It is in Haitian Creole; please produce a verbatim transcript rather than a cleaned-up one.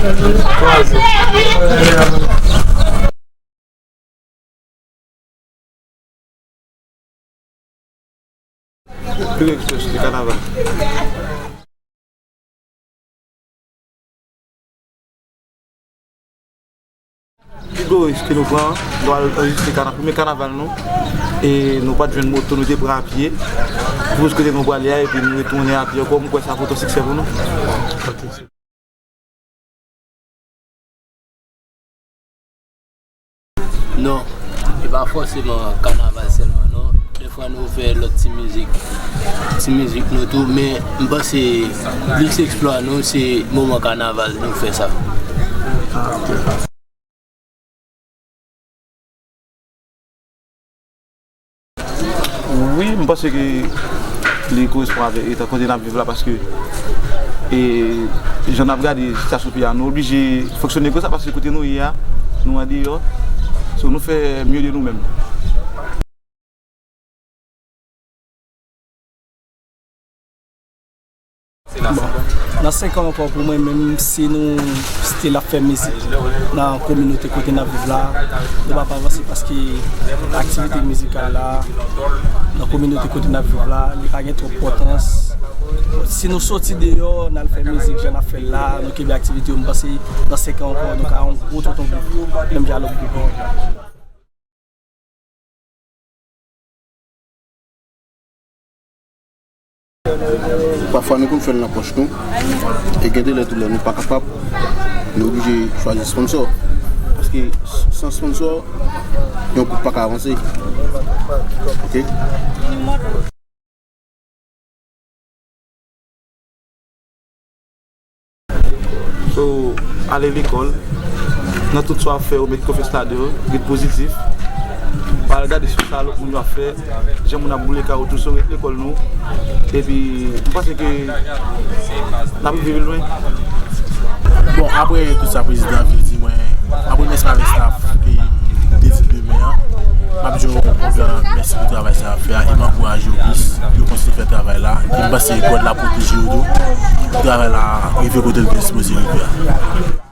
Pire ekspresyon de kanaval. Pi gwo risk ke nou pran, nou al anrejistre kana-, premye kanaval nou, e nou pa t jwenn moto, nou te pran apye. Pou kote nou prale a, epi nou retounen apye ankò, m kwè sa ap yon siksè pou nou. Non, e pa fòseman kanaval sèlman, non. Dèfwa nou fè lòt ti mizik, ti mizik nou tou, men m panse plis eksplwa nou, se moman kanaval nou fè sa. Wi, m panse ke li korespon avèk eta kote n ap viv la, paske, e, jan n ap gade sitiyasyon peyi a, nou oblije fonksyone konsa, paske kote nou ye a, nou andeyò. So, nou fè mye de nou menm. Bon, nan senk an ankò, pou mwen menm, si nou still ap fè mizik nan kominote kote n ap viv la, nou p ap avanse, paske aktivite mizikal la nan kominote kote n ap viv la, li pa gen twòp enpòtans. Si nou soti deyò, n al fè mizik jan n ap fè l la, nou kenbe aktivite yo, m panse nan senk an ankò, nou ka yon gwo tonton gwoup, menm jan lòt gwoup yo. Pafwa nou konn fè l nan pòch nou, e gen de lè tou lè nou pa kapab, nou oblije chwazi sponsò. Paske s-, san sponsò, yon gwoup pa ka avanse. Oke? So, ale lekòl, nan tout sa w ap fè, ou met konfyans ladan, ret pozitif. Pa al gade sou sa lòt moun yo ap fè, jan moun ap boule kay yo tou, so ret lekòl nou. Epi, m panse ke n ap rive pi lwen. Bon, apre tout sa prezidan an vin di mwen, m ap remèsye avèk staff e Dezid Demen an. M ap di yo yon gran mèsi pou travay sa y ap fè a e m ankouraje yo plis pou yo kontinye fè travay la. E m panse God la pwoteje yo tou pou travay la rive kote l te sipoze rive a.